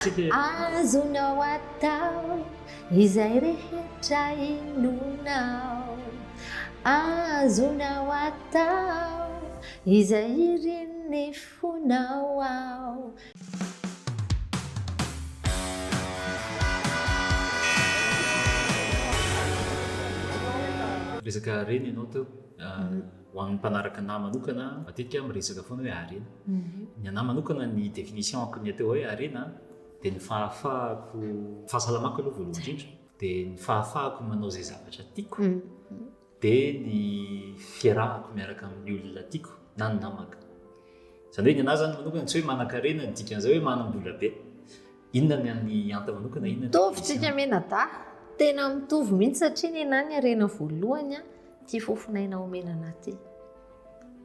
Azonao atao izay rehetra inoanao. Azonao atao izay irin'ny fonao ao. Resaka harena ianao teo. Ho an'ny mpanaraka anah manokana, matetika miresaka foana hoe harena. Ny anah manokana ny définition-ko ny atao hoe harena dia ny fahafahako, fahasalamako aloha voalohany indrindra, dia ny fahafahako manao izay zavatra tiako, dia ny fiarahako miaraka amin'ny olona tiako na ny namako. Izany hoe ny anah izany manokana tsy hoe manan-karena ny dikan'izay hoe manam-bola be. Inona ny an'i Hanta manokana, inona ny Mitovy tsika mianadahy, tena mitovy mihitsy satria ny anah ny harena voalohany an, ity fofon'aina omena anah ity.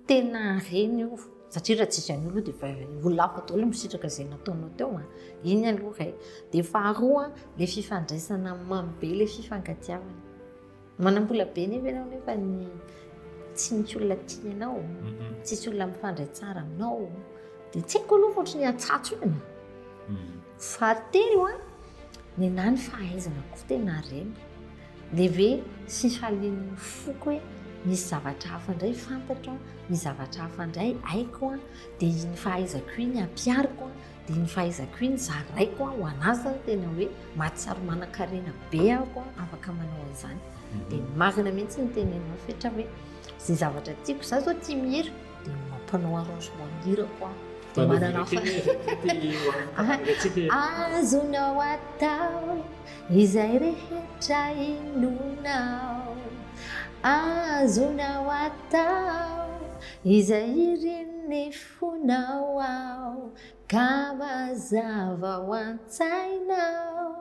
Tena harena io satria raha tsisy an'io aloha dia efa olona hafa daholo misitraka izay nataonao teo an, iny aloha iray. Dia faharoa ilay fifandraisana mamy be ilay fifankatiavana. Manam-bola be nefa ianao nefa ny tsy misy olona tia anao, tsisy olona mifandray tsara aminao, dia tsy haiko aloha fa ohatry ny hatsatso io e. Fahatelo an, ny anah ny fahaizana koa tena harena. Ilay hoe fifalian'ny foko hoe misy zavatra hafa indray fantatro an, misy zavatra hafa indray haiko an, dia iny fahaizako iny ampihariko an, dia iny fahaizako iny zaraiko an, ho an'ahy izany tena hoe mahatsiaro manan-karena be aho an, afaka manao an'izany. Dia marina mihitsy ny teneninao Fetra hoe izay zavatra tiako, izaho izao tia mihira, dia mampanao arrangement ny hirako aho. Dia manana Azonao atao izay rehetra inoanao. Azonao atao izay irin'ny fonao ao. Ka mazava ao an-tsainao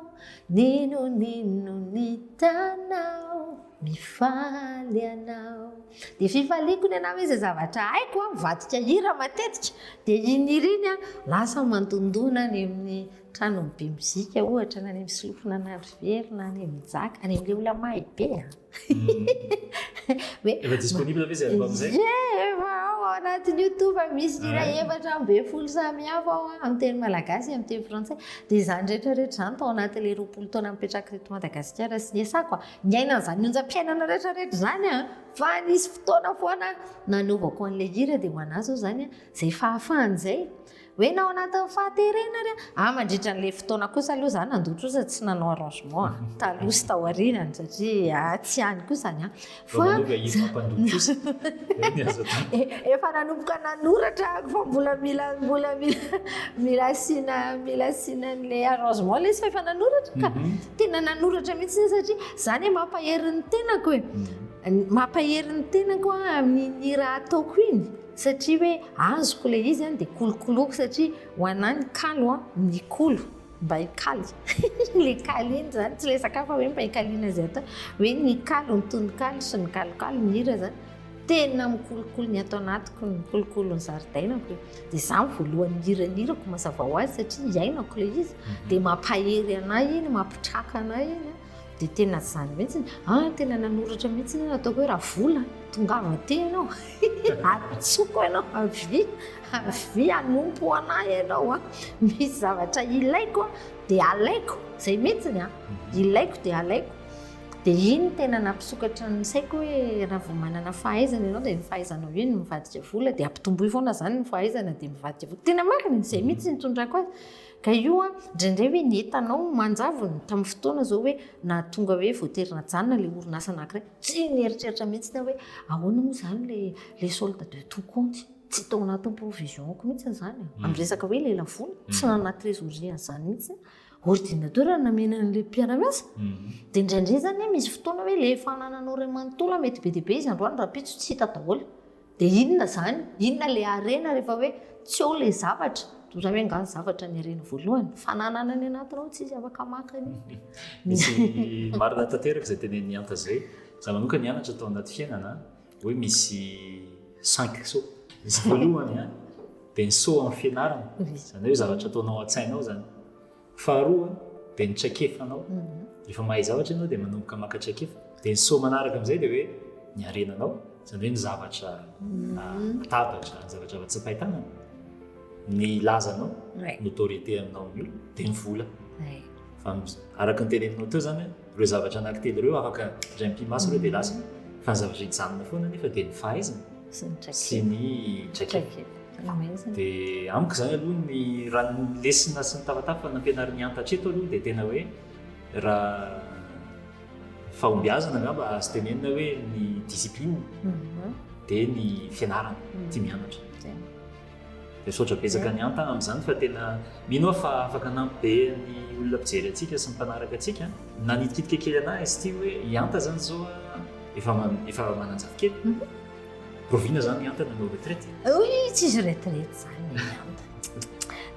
n'inon'inona hitanao, mifaly ianao. Dia fifaliako ny anah hoe izay zavatra haiko an, mivadika hira matetika, dia iny hira iny an, lasa mandondona any amin'ny tranon'ny be mozika ohatra, na any amin'ny solofo Nanarivelo, na any amin'ny Njaka, any amin'ilay olona mahay be an. Efa disponible ve izay album izay? Ie, efa ao ao anatin'ny YouTube misy hira 14 samihafa ao amin'ny teny malagasy, amin'ny teny frantsay. Dia izany rehetra rehetra izany tao anatin'ilay 20 taona nipetrahako teto Madagasikara sy niasako. Niaina an'izany onjam-piainana rehetra rehetra izany aho. Fa nisy fotoana foana nanaovako an'ilay hira dia ho an'ahy izao izany izay fahafahana izay. Hoe na ao anatin'ny fahaterena ary ah mandritra an'ilay fotoana kosa aloha za nandoa trosa tsy nanao arrangement ah taloha sy tao aorianany satria ah tsy any koa izany ah fa efa nanomboka nanoratra aho fa mbola mila mbola mila mila asiana mila asiana an'ilay arrangement ilay izy fa efa nanoratra ka tena nanoratra mihitsy aho satria izany hoe mampahery ny tenako e mampahery ny tenako aho amin'iny hira ataoko iny Satria hoe azoko ilay izy an dia kolokoloako satria ho anah ny kalo an mikolo mba hikaly ilay kaly iny zany tsy ilay sakafo fa hoe mba hikaliana izay atao hoe ny kalo ny tononkalo sy ny kalokalo ny hira zany tena mikolokolo ny ato anatiko mikolokolo ny zaridainako dia izaho voalohany mihira ny hirako mazava ho azy satria iainako ilay izy dia mampahery anah iny mampitraka anah iny an. Dia tena izany mihitsy, ah tena nanoratra mihitsy aho nataoko hoe Ravola, tongava aty ianao, antsoiko ianao, avia, avia hanompo anah ianao an, misy zavatra ilaiko an, dia alaiko, izay mihitsy an, ilaiko dia alaiko. Dia iny tena nampisokatra ny saiko hoe raha vao manana fahaizana ianao dia ny fahaizanao iny mivadika vola, dia ampitomboy foana izany ny fahaizana dia mivadika vola. Tena marina e, izay mihitsy no nitondrako azy. Ka io an, indraindray hoe ny entanao manjavona, tamin'ny fotoana izao hoe nahatonga hoe voatery najanona ilay orinasa anankiray, tsy nieritreritra mihitsy aho hoe ahoana moa izany ilay ilay solde de tout compte, tsy tao anatin'ny provision-ko mihitsy izany e, amin'ny resaka hoe lelavola, tsy nanana trésorerie an'izany mihitsy aho, ordinateur no namena an'ilay mpiara-miasa, dia indraindray izany hoe misy fotoana hoe ilay fanananao iray manontolo mety be dia be izy androany, rahampitso tsy hita daholo. Dia inona izany? Inona ilay harena rehefa hoe tsy eo ilay zavatra? Toa izany hoe angaha ny zavatra ny harena voalohany? Fananana any anatinao ao tsisy afaka maka an'io. Misy marina tanteraka izay tenenin'i Hanta izay. Izaho manokana nianatra tao anaty fiainana hoe misy cinq sauts. Misy voalohany dia ny saut amin'ny fianarana, izany hoe zavatra ataonao an-tsainao izany. Faharoa dia ny traikefanao. Rehefa mahay zavatra ianao dia manomboka maka traikefa. Dia ny soa manaraka amin'izay dia hoe ny harenanao, izany hoe ny zavatra atabatra, ny zavatra tsapain-tanana. Ny lazanao, notoriété aminao amin'ny olona, dia ny vola. Fa araka ny teneninao teo izany, ireo zavatra anankitelo ireo afaka indray mipi-maso ireo dia lasa, fa ny zavatra hijanona foana anefa dia ny fahaizana sy ny traikefa. Dia amiko izany aloha ny raha ny lesona sy ny tafatafa nampianarin'i Hanta hatreto aloha dia tena hoe raha fahombiazana angamba azo tenenina hoe ny discipline dia ny fianarana, tia mianatra. Dia misaotra betsaka an'i Hanta amin'izany fa tena mino aho fa afaka hanampy be ny olona mpijery antsika sy ny mpanaraka antsika. Nanitikitika kely anah izy ity hoe i Hanta izany izao efa efa manan-jafikely. Rahoviana izany i Hanta nanao retraite? Hoy tsisy retraite izany i Hanta.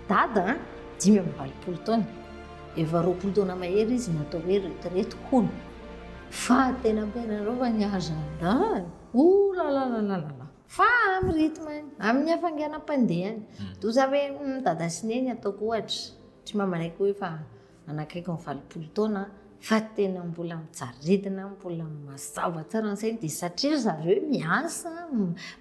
Dada an, 85 taona, efa 20 taona mahery izy natao hoe retraite hono. Fa tena ampianareo fa ny agenda, ouh lalalalala. Fa amin'ny rythme-ny, amin'ny hafainganam-pandehany. Toa za hoe dada sy neny ataoko ohatra, tsy mamanay koa efa manakaiky ny 80 taona fa tena mbola mijaridina, mbola mazava tsara ny sainy dia satria ry zareo miasa,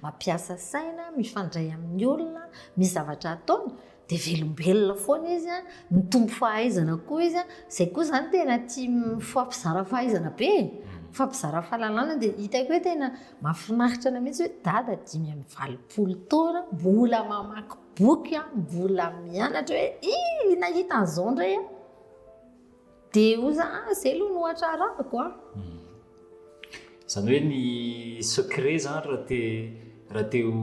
mampiasa saina, mifandray amin'ny olona, misy zavatra ataony dia velombelona foana izy an, mitombo fahaizana koa izy an, izay koa izany tena tia mifampizara fahaizana be e, mifampizara fahalalana dia hitako hoe tena mahafinaritra anay mihitsy hoe dada 85 taona mbola mamaky boky an, mbola mianatra hoe ih nahita an'izao indray aho, dia hoy za ah izay aloha no ohatra arahako an. Izany hoe ny secret izany raha te raha te ho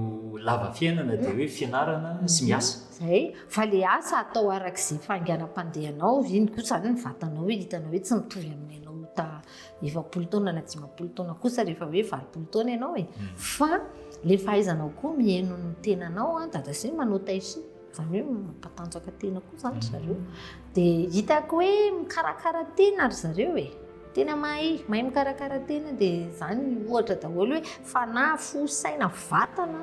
lava fiainana dia hoe fianarana sy miasa. Zay, fa le asa atao arak'izay fahainganam-pandehanao, iny koa izany ny vatanao hoe hitanao hoe tsy mitovy amin'ny anao ta 40 taona na 50 taona kosa rehefa hoe 80 taona ianao e. Fa le fahaizanao koa mihaino ny tenanao an, dada sy neny manao tai chi. Izany hoe mampatanjaka tena koa izany ry zareo. Dia hitako hoe mikarakara tena ry zareo e. Tena mahay, mahay mikarakara tena dia izany ohatra daholo hoe fanahy, fo, saina, vatana.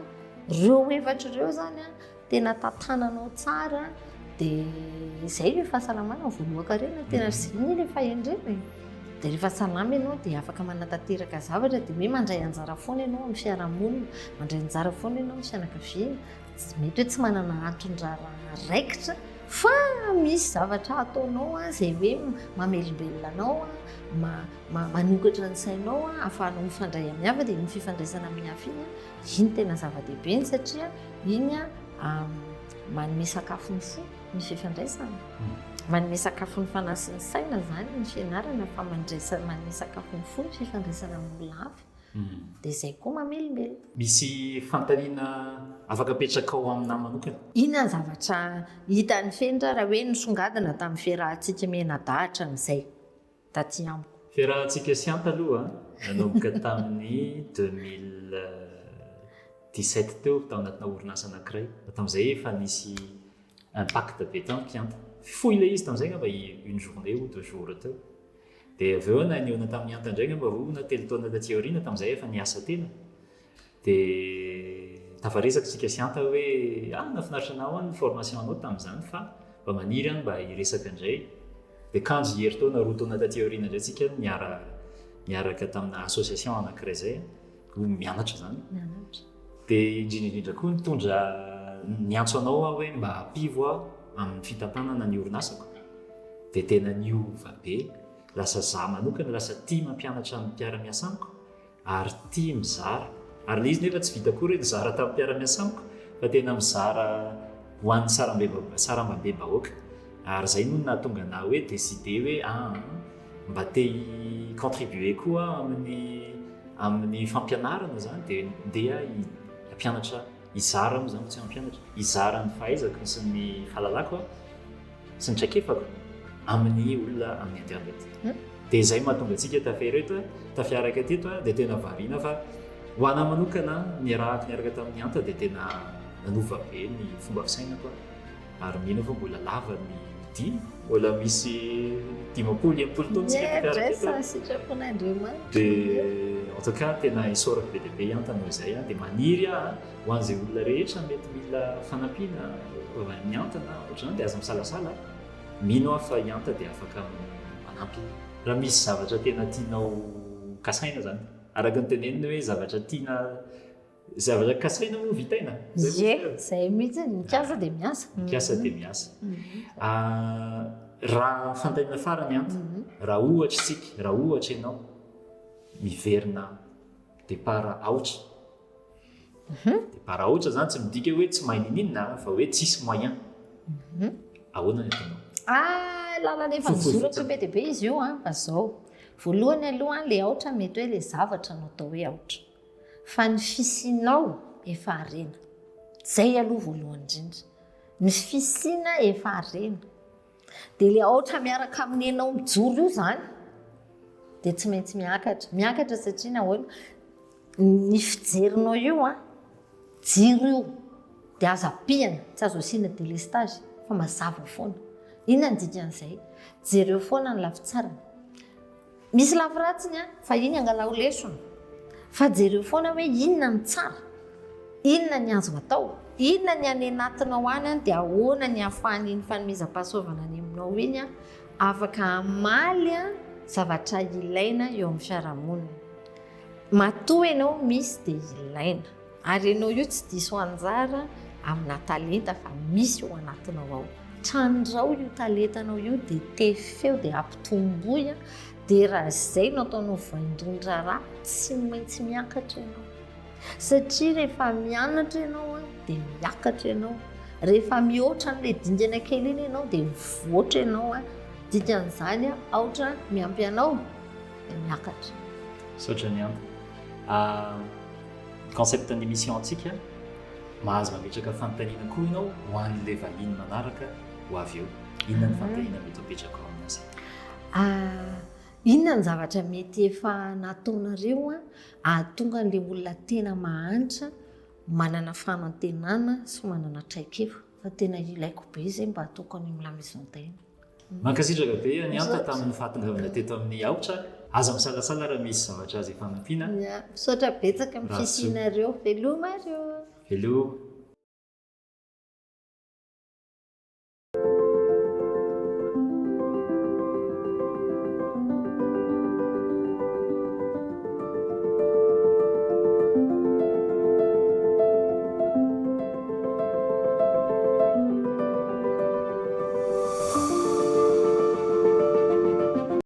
Ireo efatra ireo izany an, tena tantananao tsara dia izay ilay fahasalamana voalohan-karena, tena izay anie ilay fahendrena e. Dia rehefa salama ianao dia afaka manatanteraka zavatra dia hoe mandray anjara foana ianao amin'ny fiarahamonina, mandray anjara foana ianao amin'ny fianakaviana. Mety hoe tsy manana anton-draharaha raikitra fa misy zavatra ataonao izay hoe mamelombelona anao, manokatra ny sainao, ahafahanao mifandray amin'ny hafa dia iny fifandraisana amin'ny hafa iny, iny tena zava-dehibe iny satria iny manome sakafo ny fo ny fifandraisana. Manome sakafo ny fanahy sy ny saina izany ny fianarana fa manome sakafo ny fo ny fifandraisana amin'ny olona hafa. Dia izay koa mamelombelona. Misy fanontaniana afaka apetrakao aminà manokana? Inona ny zavatra hitan'i Fenitra raha hoe nisongadina tamin'ny fiarahantsika mianadahy hatramin'izay taty amiko? Fiarahantsika sy Anta aloha nanomboka tamin'ny 2017 teo, tao anatina orinasa anankiray. Tamin'izay efa nisy impact be tamiko i Anta. Fohy ilay izy tamin'izay angamba une journée ou deux jours teo. Dia avy eo aho nihaona tamin'i Hanta indray angamba roa na telo taona taty aoriana, tamin'izay efa niasa tena. Dia tafaresaka isika sy Hanta hoe ah nahafinaritra anah ho'a ny formation anao tamin'izany fa mba maniry aho ny mba hiresaka indray. Dia kanjo herintaona roa taona taty aoriana indray isika niara niaraka tamina association anankiray izay ho mianatra izany. Mianatra. Dia indrindra indrindra koa nitondra niantso anao aho hoe mba ampivo aho amin'ny fitantanana ny orinasako. Dia tena niova be. Lasa za manokana lasa tia mampianatra ny mpiara-miasa amiko ary tia mizara. Ary ilay izy nefa tsy vita akory hoe nizara tamin'ny mpiara-miasa amiko fa tena mizara ho an'ny sarambambe-bahoaka. Ary izay no nahatonga anah hoe décider hoe aa mba te hi-contribuer koa aho amin'ny amin'ny fampianarana izany dia ndeha hampianatra, hizara moa izany fa tsy hampianatra, hizara ny fahaizako sy ny fahalalako aho. sy ny traikefako amin'ny olona amin'ny internet. Dia izay mahatonga antsika tafiareto, tafiaraka teto dia tena variana fa ho anà manokana niarahako niaraka tamin'ny Hanta dia tena nanova be ny fomba fisainako ary mino aho fa mbola lava ny dia, mbola misy 50, 60 taona isika tafiaraka eto. Dia en tout cas tena isaorako be dia be i Hanta noho izay dia maniry aho Ho an'izay olona rehetra mety mila fanampiana avy amin'ny Anta na ohatr'izany dia aza misalasala, mino aho fa i Anta dia afaka manampy. Raha misy zavatra tena tianao kasaina izany, araka ny teneniny hoe zavatra tiana Zavatra kasaina moa vitaina. Ie, izay mihitsy, mikasa dia miasa. Mikasa dia miasa. Raha fanontaniana farany Anta, raha ohatra isika, raha ohatra ianao miverina départ aotra. Départ aotra izany tsy midika hoe tsy mahay niniana fa hoe tsisy moyen. Ahoana ny ataonao? Ah, lalana efa nizorako be dia be izy io an, fa izao. Voalohany aloha ilay aotra mety hoe ilay zavatra no atao hoe aotra. Fa ny fisianao efa harena. Izay aloha voalohany indrindra. Ny fisiana efa harena. Dia ilay aotra miaraka amin'ny enao mijoro io izany dia tsy maintsy miakatra. Miakatra satria nahoana? Ny fijerinao io an, jiro io dia aza pihana, tsy azo asiana délestage fa mazava foana. Inona ny dikan'izay? Jereo foana ny lafy tsarany. Misy lafy ratsiny an, fa iny angalao lesona. Fa jereo foana hoe inona no tsara, inona ny azo atao, inona ny any anatinao any an, dia ahoana ny ahafahan'iny fanomezam-pahasoavana any aminao iny an, afaka hamaly an zavatra ilaina eo amin'ny fiarahamonina. Matoa ianao misy dia ilaina. Ary ianao io tsy diso anjara amina talenta fa misy ao anatinao ao. Trandrao io talentanao io dia tefeo dia ampitomboy dia raha izay no ataonao vaindohan-draharaha tsy maintsy miakatra ianao. Satria rehefa mianatra ianao dia miakatra ianao. Rehefa mihoatra an'ilay dingana kely iny ianao dia mivoatra ianao. Dikan'izany aotra miampy anao dia miakatra. Misaotra ny antony. Concept ny émission antsika, mahazo mametraka fanontaniana koa ianao ho an'ilay vahiny manaraka ho avy eo. Inona ny fanontaniana mety hapetrakao aminazy? Inona ny zavatra mety efa nataonareo ahatonga an'ilay olona tena mahantra manana fanantenana sy manana traikefa? Fa tena ilaiko be izay mba hataoko any amin'ny la maison d'aide. Mankasitraka be an'i Anta tamin'ny fahatongavana teto amin'ny Aotra. Aza misalasala raha misy zavatra azo ifanampiana. Misaotra betsaka amin'ny fisianareo. Veloma ary ô! Veloma.